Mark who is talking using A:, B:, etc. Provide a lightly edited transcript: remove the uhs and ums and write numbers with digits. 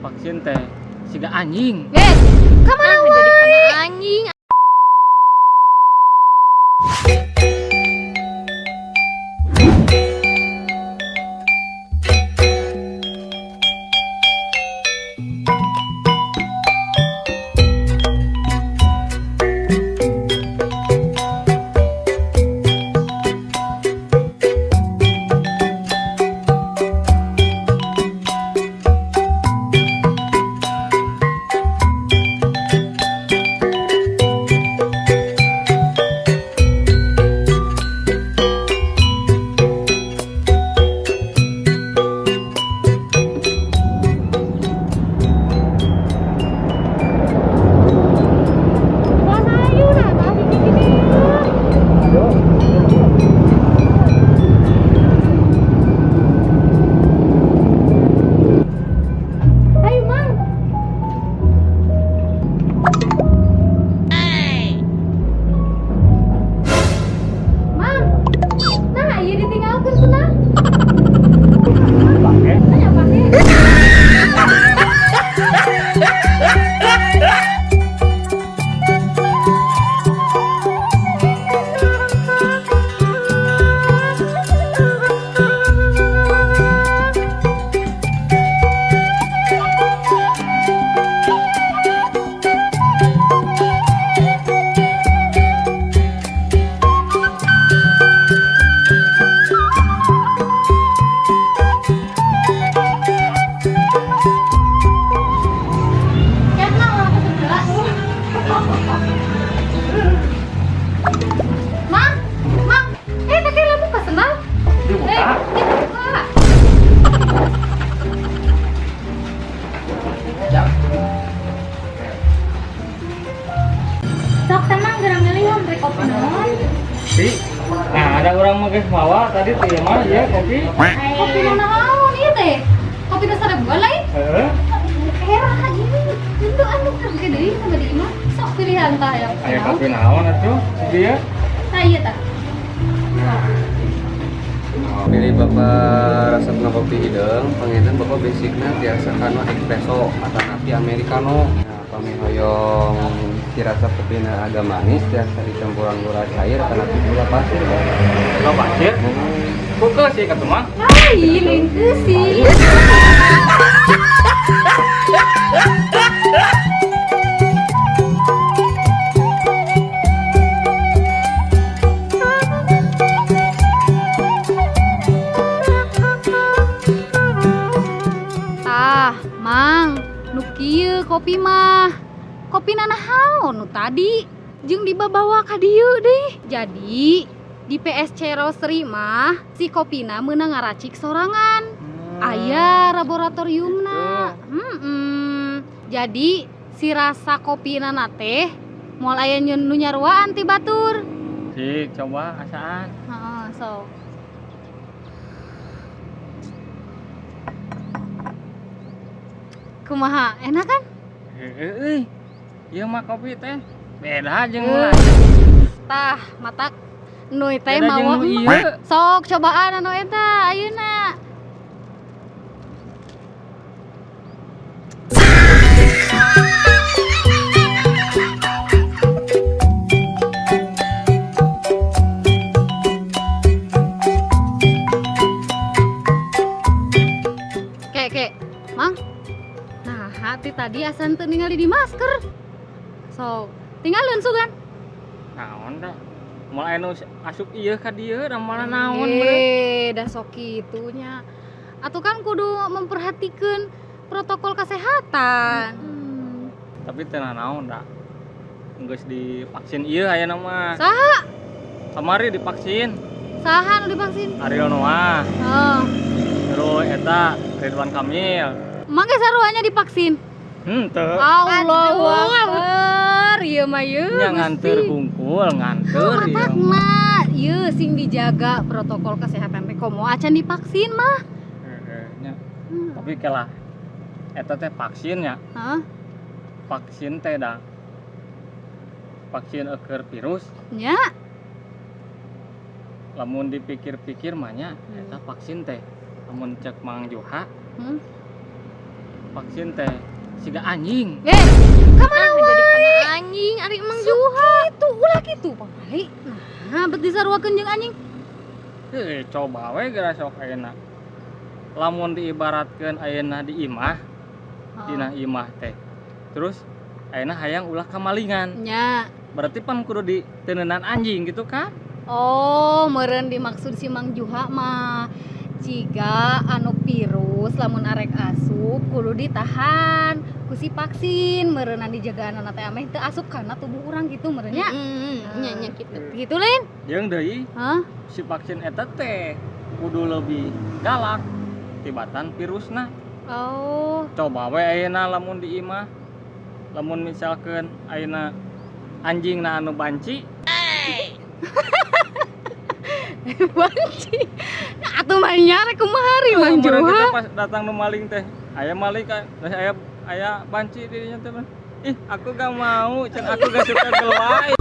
A: Vaksin teh siga anjing.
B: Eh, kamana
C: Ah,
B: wae?
C: jadi kana anjing.
B: Mana ayo nah, tapi gini. Ayo, Mang. Mang. Nah, iya ditinggalkan senang.
A: Pake.
B: Tanya pakai. Ya, Mang, orang ke sebelah. Mang, Mang. Eh, teh lah buka sendal.
A: Dibuka.
B: Eh, dibuka. Sok tenang gerang milih rek kopi naon?
A: Si. Nah, ada orang mah geus mawa tadi teh mah ya kopi.
B: Kopi nu naon ieu teh? Kopi nu sarebuan lain?
A: Heeh.
B: Era ieu. Tentu anu keur deui sama di imah. Sok pilihan tah ya.
A: Aya kopi naon atuh si dia?
B: Tah ieu tah.
D: Pilih bapak resepna kopi hideung, panginten bapak basicna tiasa kana espresso atanapi americano. Nah, pami hoyong dirasa kopina agak manis tiasa dicampuran gula cair atanapi gula pasir, Pak.
A: Gula pasir. Kuke sih kata mah.
B: Lain lain sih. Tah, Mang, nu kieu kopi mah. Kopi nanahaon nu tadi jeung dibabawa ka dieu deh. Jadi di PSC Roastery mah si kopina meunang ngaracik sorangan. Aya laboratoriumna. Jadi si rasa kopina teh moal aya nu nyaruaan ti batur.
A: Cik, coba asaan.
B: Heeh, so. Kumaha, enak kan?
A: Heeh euy. Ieu mah kopi teh beda jeung nu
B: Eh.
A: lain.
B: Tah, matak nu teh
A: Beda jeung
B: mawa
A: nu ieu.
B: Sok cobaan anu eta ayeuna. Kek, kek, Mang. Nah, hati tadi asan teu ningali di masker. So, tinggalin sugan.
A: Naon dah. Moal anu asup ieu ka dieu da malah naon bener.
B: Eh, dah sok kitunya. Atuh kan kudu memperhatikan protokol kesehatan.
A: Tapi teu naon da. Geus divaksin ieu aya mah.
B: Saha?
A: Kamari divaksin
B: Saha nu divaksin?
A: Ariel Noah,
B: Oh,
A: terus eta Ridwan Kamil.
B: emang ge saruanya divaksin?
A: Henteu.
B: Allahu Akbar. Ieu mah ieu.
A: Nya nganteur hungkul, nganteur ieu.
B: Matakna, ieu sing dijaga protokol kesehatan teh komo acan divaksin mah.
A: Heeh, nya. Tapi kelah eta teh vaksin ya,
B: Hah?
A: vaksin teh da. Vaksin eukeur virus,
B: Nya,
A: lamun dipikir-pikir mah nya eta vaksin teh. Lamun cek Mang Juha, Vaksin teh siga anjing.
B: Eh, kamana
C: Ah, jadi
B: wae?
C: kana anjing ari Mang Juha.
B: Itu ulah kitu pamali. Nah, bet disaruakeun jeung anjing.
A: Eh, coba we geura sok ayeuna. Lamun diibaratkeun ayeuna di imah, dina imah teh. Terus ayeuna hayang ulah kamalingan.
B: Nya.
A: Berarti pan kudu diteuneunan anjing gitu kan?
B: Oh, meureun dimaksud si Mang Juha mah jika anu virus lamun arek asup kudu ditahan ku si vaksin, meureunan dijagaanana teh ameh teu asup kana tubuh urang gitu meureun nya.
C: Heeh, nya nya kitu.
B: Gitu, Lin?
A: Jeung deui
B: Hah?
A: Si vaksin eta teh kudu lebih galak tibatan virusna.
B: Oh,
A: Coba we ayeuna lamun di imah, lamun misalkan ayeuna anjing na anu banci.
B: Banci. Nah, atuh mah nya rek kumaha ari Mang
A: Meureun
B: Juha?
A: kita pas datang nu maling teh aya maling kan, terus aya aya banci dirinya teh, "Ih, aku gak mau cen, aku gak suka gelai."